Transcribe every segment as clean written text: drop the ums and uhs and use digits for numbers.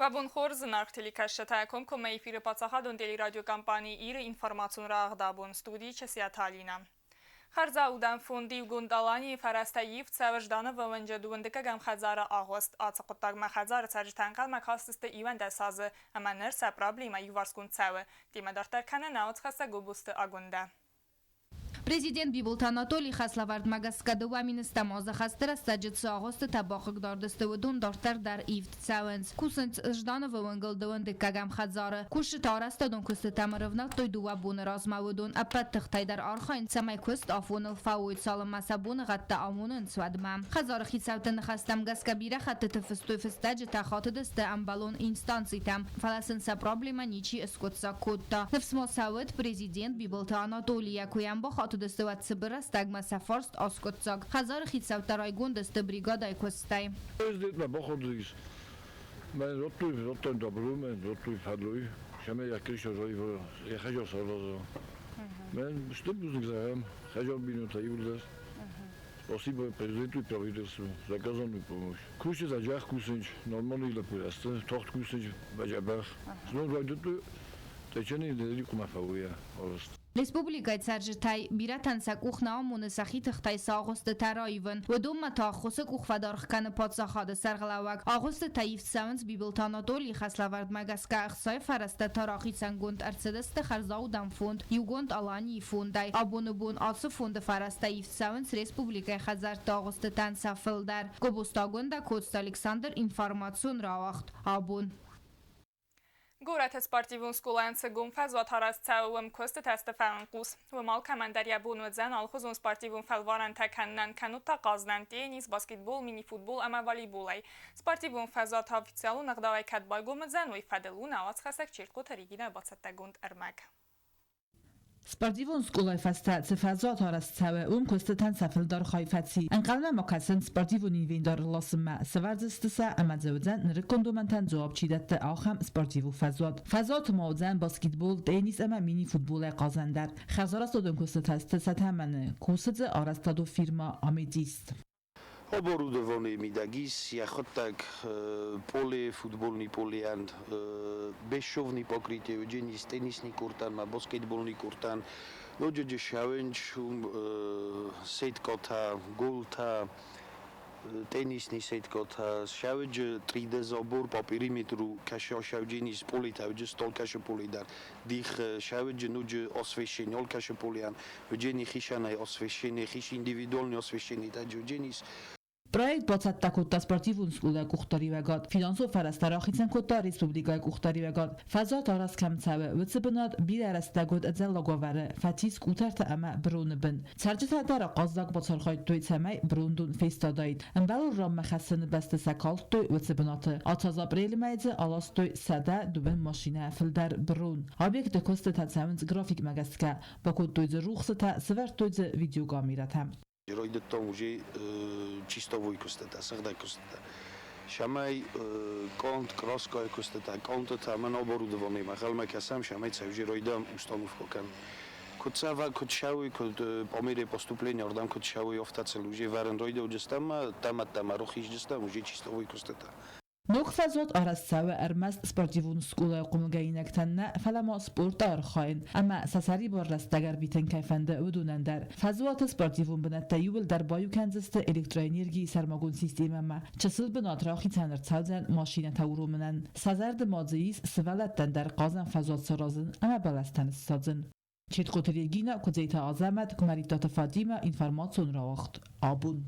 Уӕ бон хорз, зынаргъ телекӕсджытӕ! Комкоммӕ эфиры паддзахадон телерадиокомпани Иры информацион рӕгъд абон студийы Часиаты Алинӕ. Хӕрзаудӕн фонд Иугонд Аланийы фӕрӕзтӕ ивд цӕуы Ждановы уынджы дыууындыккӕгӕм хӕдзары агъуыст. Ацы хъуыддагмӕ хӕдзары цӕрджытӕ ӕнхъӕлмӕ кастысты 11 азы, ӕмӕ ныр сӕ проблемӕ иуварсгонд цӕуы. Темӕ дарддӕр кӕны науӕдзхӕссӕг Гобозты Агуындӕ. Президент Бибылты Анатолий хӕслӕвӕрдмӕ гӕсгӕ дыууӕ министӕм азы хӕсты рӕстӕджы цы агъуыстытӕ бахъыгдард сты, уыдон дарддӕр дӕр ивд цӕуынц. Кусынц Ждановы уынгыл дыууын дыккӕгӕм хӕдзары. Кусджытӕ арӕзтадон куыстытӕм ӕрӕвнӕлдтой дыууӕ боны размӕ. Уыдон ӕппӕт тыхтӕй дӕр архайынц, цӕмӕй куыст афоныл фӕуой, цалынмӕ сӕ боныгъӕдтӕ амонынц, уӕдмӕ. Хӕдзары хицӕутты ныхӕстӕм гӕсгӕ бирӕ хӕттыты фыстой фыстӕджытӕ, хатыдысты ӕмбӕлон инстанцитӕм, фӕлӕ сын сӕ проблемӕ ничи скъуыддзаг кодта. Ныфс ма сӕ уыд, президент Бибылты Анатолийӕ куы йӕм бахатыдысты, уӕд цыбыр рӕстӕгмӕ сӕ фарст аскъуыддзаг. Хӕдзары хицӕуттӕ райгонд сты бригадӕйы куыстӕй. Президентмӕ бахатыдис мӕн радтой, радтой добро, мӕн радтой фӕллой, цӕмӕй йӕ крыша йӕ хӕдзар сараза. Мӕн стыр бузныг зӕгъӕм, хӕдзар бинонтӕ иууылдӕр. Спасибо президенту и правительству за оказанную помощь. Кусджытӕ зӕхх кусынц, нормальный лӕппу сты, тагъд кусынц бӕджӕбӕх. Знон райдыдтой Течени недели къуымӕ фӕуйӕ арӕзт. Республикӕйы цӕрджытӕй бирӕтӕн сӕ къух нӕ амоны сӕхи тыхтӕй сӕ агъуыстытӕ раивын. Уыдонмӕ та ӕххуысы къух фӕдаргъ кӕны паддзахады сӕргълӕууӕг. Агъуыстытӕ ивд цӕуынц Бибылты Анатолийы хӕслӕвӕрдмӕ гӕсгӕ ӕхцайы фӕрӕзтӕ та рахицӕнгонд ӕрцыдысты хӕрзаудӕн фонд Иугонд Аланийы фондӕй. Абоны бон ацы фонды фӕрӕзтӕ ивд цӕуынц республикӕйы хӕдзӕртты агъуыстытӕн сӕ фылдӕр. Гобозты Агуындӕ, Коцты Александр, информацион рауагъд. Абон. Горӕты спортивон скъолайӕн цы гом фӕзуат арӕзт цӕуы, уым куыстытӕ сты фӕуынхъус. Уым алкӕмӕн дӕр йӕ бон уыдзӕн алыхуызон спортивон фӕлварӕнтӕ кӕнынӕн, кӕннод та хъазынӕн теннис, баскетбол, мини-футбол ӕмӕ волейболӕй. Спортивон фӕзуат официалон ӕгъдауӕй кӕд байгом уыдзӕн, уый фӕдыл у нӕ уацхӕссӕг Чертхъоты Регинӕ бацӕттӕгонд ӕрмӕг. Спортивон скъолай фӕстӕ цы фӕзуат арӕзт цӕуы, уым куыстытӕн сӕ фылдӕр хай фӕци. Ӕнхъӕлмӕ ма кӕсынц спортивон инвентар ласынмӕ, сӕвӕрдзысты сӕ ӕмӕ дзы уыдзӕн нырыккон домӕнтӕн дзуапп чи дӕтты, ахӕм спортивон фӕзуат. Фӕзуаты ма уыдзӕн баскетбол, теннис ӕмӕ мини-футболӕй хъазӕн дӕр. Хӕрзарӕзтадон куыстытӕ сты сӕ тӕмӕны, кусы дзы арӕзтадон фирмӕ Аметист. Оборудование мидӕг ис йӕхуыдтӕг поле, футбольный полейӕн, бесшовный покрытие уыдженис теннисный кортӕн ма баскетбольный кортӕн, ноджы шауенч сеткӕтӕ, голтӕ, теннисный сеткӕтӕ, шауеджы 3D забор по периметру кӕсы шаудженис полетӕ, уыджы стол кӕсы поле дӕр, дих шауеджы ноджы освещение ол кӕсы полейӕн, Евгений хицӕнӕй освещение, хис индивидуальный освещение Евгений. Проект бацӕттӕ кодта спортивон скъолайы къухдариуӕгад, финансон фӕрӕзтӕ рахицӕн кодта республикӕйы къухдариуӕгад. Фӕзуат арӕзт кӕм цӕуы, уыцы бынат бирӕ рӕстӕг уыд ӕдзӕллаг уавӕры, фӕцис къутӕртӕ ӕмӕ быроны бын. Цӕрджытӕ дӕр ахъаззаг бацархайдтой, цӕмӕй бырондон фестадаид. Ӕмбӕлон ранмӕ хӕссыны бӕсты сӕ калдтой уыцы бынаты. Ацы аз апрелы мӕйы дзы аластой 102 машинӕ фылдӕр бырон. Объекты куыстытӕ цӕуынц графикмӕ гӕсгӕ. Бакодтой дзы рухсытӕ, сӕвӕрдтой дзы видеокамерӕтӕ. Райдыдтам уже чистовой куыстытӕ, сыгъдӕг куыстытӕ. Цӕмӕй конд краскӕйы куыстытӕ, къонтытӕ мӕн оборудованиемӕ ӕнхъӕлмӕ кӕсӕм, цӕмӕй сӕ уже райдайӕм установкӕ кӕнын. Куыд цӕвӕг, куыд цӕуй, куыд по мере поступления ардӕм куыд цӕуй, афтӕ сыл уже вӕрын райдайдзыстӕм ӕмӕ рухисдзыстӕм уже чистовой куыстытӕ. Ног фӕзуат арӕзт цӕуы ӕрмӕст спортивон скъолайы хъомылгӕнинӕгтӕн нӕ, фӕлӕ ма спорты архайын ӕмӕ сӕ сӕрибар рӕстӕг ӕрвитын кӕй фӕнды, уыдонӕн дӕр. Фӕзуаты спортивон бынӕттӕ иууылдӕр баиу кӕндзысты электроэнергийы сӕрмагонд системӕмӕ. Чысыл бынат рахицӕн ӕрцӕудзӕн машинӕтӕ уромынӕн. Сӕ зӕрды ма дзы ис сывӕллӕттӕн дӕр хъазӕн фӕзуат саразын ӕмӕ бӕлӕстӕ ныссадзын. Четкоты Регина, Куыдзеты Азӕмӕт, Куымӕридтаты Фатимӕ, информацион рауагъд абон.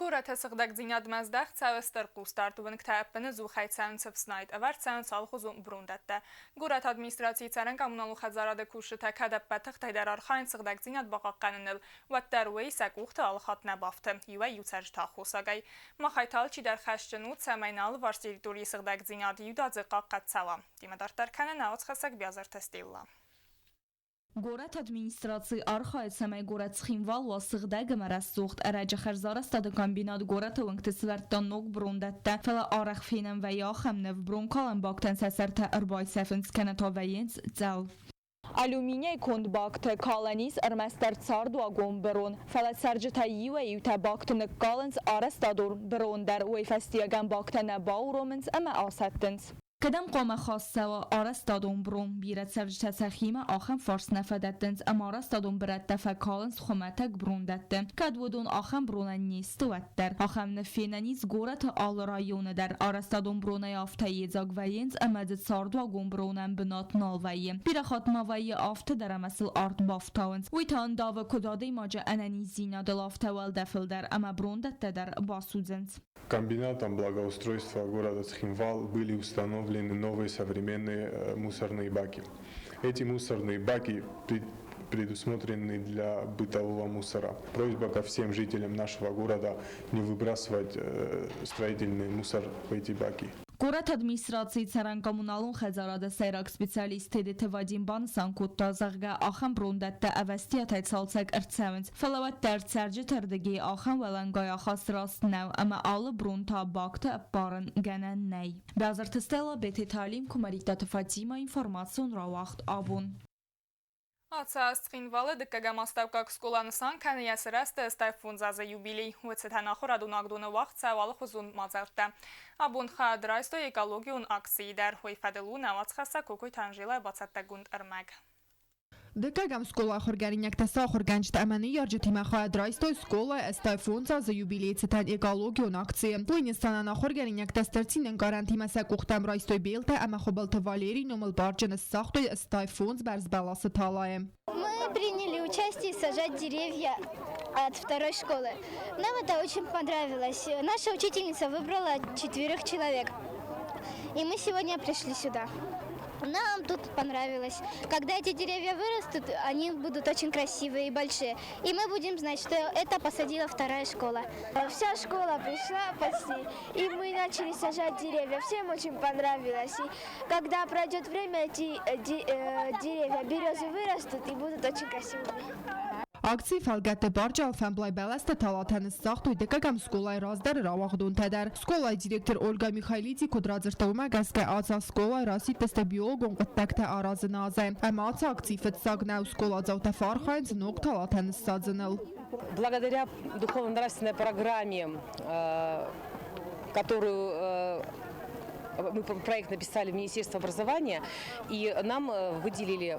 Горӕты сыгъдӕгдзинадмӕ здӕхт цӕуы стыр хъусдард. Уынгтӕ ӕппыныдзухӕй цӕуынц ӕфснайд, ӕвӕрд цӕуынц алыхуызон брондӕттӕ. Горӕты администрацийы цӕрӕн-коммуналон хӕдзарады кусджытӕ кӕд ӕппӕт тыхтӕй дӕр архайынц сыгъдӕгдзинад бахъахъхъӕныныл, уӕддӕр уый сӕ къухты алыхатт нӕ бафты. Иуӕй-иу цӕрджыты аххосагӕй. Махӕй та алчидӕр хӕсджын у, цӕмӕй нӕ алыварс территорийы сыгъдӕгдзинад иудадзыг хъахъхъӕд цӕуа. Темӕ дарддӕр кӕны нӕ уацхӕссӕг Биазырты Стелла. Горӕты администраци архайы, цӕмӕй горӕт Цхинвал уа сыгъдӕг ӕмӕ рӕсугъд. Ӕрӕджы хӕрзарӕзтады комбинат горӕты уынгты сӕвӕрдта ног брондӕттӕ, фӕлӕ арӕх фенӕн вӕййы ахӕм ныв, бронкалӕн бактӕн сӕ сӕртӕ ӕрбайсӕфынц кӕнӕ та вӕййынц цъӕл. Алюминӕй конд бакты калӕн ис ӕрмӕстдӕр цардуагон бырон, фӕлӕ цӕрджытӕй иуӕй-иутӕ бакты ныккалынц арӕзтадон бырон дӕр, уый фӕстиуӕгӕн бактӕ нӕ бауромынц ӕмӕ асӕттынц. Кӕдӕм хъуамӕ хаст цӕуа арӕзтадон брон? Бирӕ цӕрджытӕ сӕхимӕ ахӕм фарст нӕ фӕдӕттынц ӕмӕ арӕзтадон бырӕттӕ фӕкалынц хуымӕтӕг брондӕтты. Кӕд уыдон ахӕм бронӕн не сты, уӕддӕр. Ахӕм ныв фенӕн ис горӕты алы районы дӕр. Арӕзтадон бронӕй афтӕ йедзаг вӕййынц ӕмӕ дзы цардуагон бронӕн бынат нал вӕййы. Бирӕ хатт ма вӕййы афтӕ дӕр ӕмӕ сыл арт бафтауынц. Уый та ӕндавы куыд адӕймаджы ӕнӕниздзинадыл, афтӕ уӕлдӕфыл дӕр ӕмӕ брондӕттӕ дӕр басудзынц. Комбинатом благоустройства города Цхинвал были установлены новые современные мусорные баки. Эти мусорные баки предусмотрены для бытового мусора. Просьба ко всем жителям нашего города не выбрасывать строительный мусор в эти баки. Горӕты администрацийы цӕрӕн-коммуналон хӕдзарады сӕйраг специалист Тедеты Вадим банысан кодта, зӕгъгӕ, ахӕм брондӕттӕ ӕвӕстиатӕй цалцӕг ӕрцӕуынц, фӕлӕ уӕддӕр цӕрджыты рдыгӕй ахӕм уӕлӕнгай ахаст раст нӕу ӕмӕ алы брон та бакты ӕппарын гӕнӕн нӕй. Базарты Стелла, Бететы Алим, Куымӕридтаты Фатимӕ, информацион рауагъд абон. Ацы аз Цхинвалы дыккӕгӕм астӕуккаг скъола нысан кӕны йӕ сырӕзты 85 азы юбилей. Уыцытӕн ахуырадон уагдоны уагъд цӕуы алыхуызон мадзӕлттӕ. Абон хайад райстой экологион акцийы дӕр. Уый фӕдыл у нӕ уацхӕссӕг Кокойты Анжелӕ бацӕттӕгонд ӕрмӕг. Дыккӕгӕм скъола ахуыргӕнинӕгтӕ сӕ ахуыргӕнджытӕ ӕмӕ ныййарджытимӕ хайад райстой скъолайы 85 азы юбилейы цытӕн экологион акцийы. Уый нысанӕн ахуыргӕнинӕгтӕ стыр цинӕнкъарӕнтимӕ сӕ къухтӕм райстой белтӕ ӕмӕ Хуыбылты Валерийы номыл барджыны сцагътой 85 бӕрц бӕласы талайы. Мы приняли участие сажать деревья от второй школы. Нам это очень понравилось. Наша учительница выбрала четверых человек. И мы сегодня пришли сюда. Нам тут понравилось. Когда эти деревья вырастут, они будут очень красивые и большие. И мы будем знать, что это посадила вторая школа. Вся школа пришла почти, и мы начали сажать деревья. Всем очень понравилось. И когда пройдет время, эти деревья, березы вырастут и будут очень красивыми. Акцийы фӕлгӕтты парчы алфӕмблай бӕлӕстӕ талатӕ ныссагътой дыккӕгӕм скъолайы раздӕры рауагъдонтӕ дӕр. Скъолайы директор Ольга Михайлиди куыд радзырдта, уымӕ гӕсгӕ ацы скъолайы расидтысты биологон хъуыддӕгтӕ аразыны азӕй. Ӕмӕ ацы акци фыццаг нӕу, скъоладзаутӕ фӕархайынц ног талатӕ ныссадзыныл. Благодаря духовно-нравственной программе, которую мы проект написали в Министерство образования, и нам выделили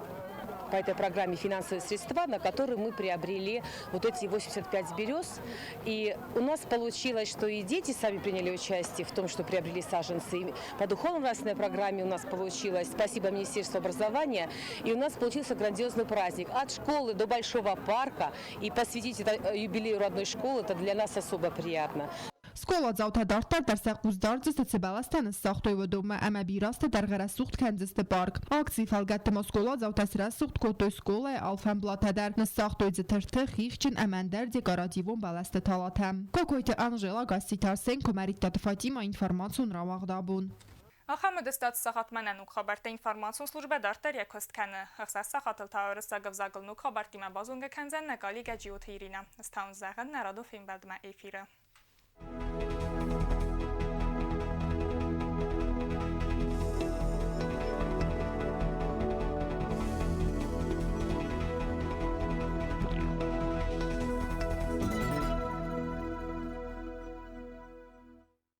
по этой программе финансовые средства, на которые мы приобрели вот эти 85 берез. И у нас получилось, что и дети сами приняли участие в том, что приобрели саженцы. И по духовно-нравственной программе у нас получилось, спасибо Министерству образования, и у нас получился грандиозный праздник. От школы до Большого парка. И посвятить это юбилею родной школы, это для нас особо приятно. Скъоладзаутӕ дарддӕр дӕр сӕ хъус дардзысты цы бӕлӕстӕ ныссагътой, уыдонмӕ ӕмӕ бирӕ дӕргъы рӕсугъд кӕндзысты парк. Акцийы фӕлгӕтты ма скъоладзаутӕ срӕсугъд кодтой скъолайы алфӕмблатӕ дӕр, ныссагътой дзы тырты, хихджын ӕмӕ ӕндӕр декоративон бӕлӕсты талатӕ. Кокойты Анжела, Гасситы Арсен, Куымӕридтаты Фатимӕ, информацион рауагъд абон. Ахӕм ӕдыстад сахатмӕ нӕ ног хабӕрттӕ информацион службӕ дарддӕр йӕ куыст кӕны. 6 сахатыл та уырыссаг ӕвзагыл ног хабӕрттимӕ базонгӕ кӕндзӕн нӕ коллегӕ Джиоты Иринӕ. Ӕз та уын зӕгъын нӕ радон фембӕлдмӕ эфиры.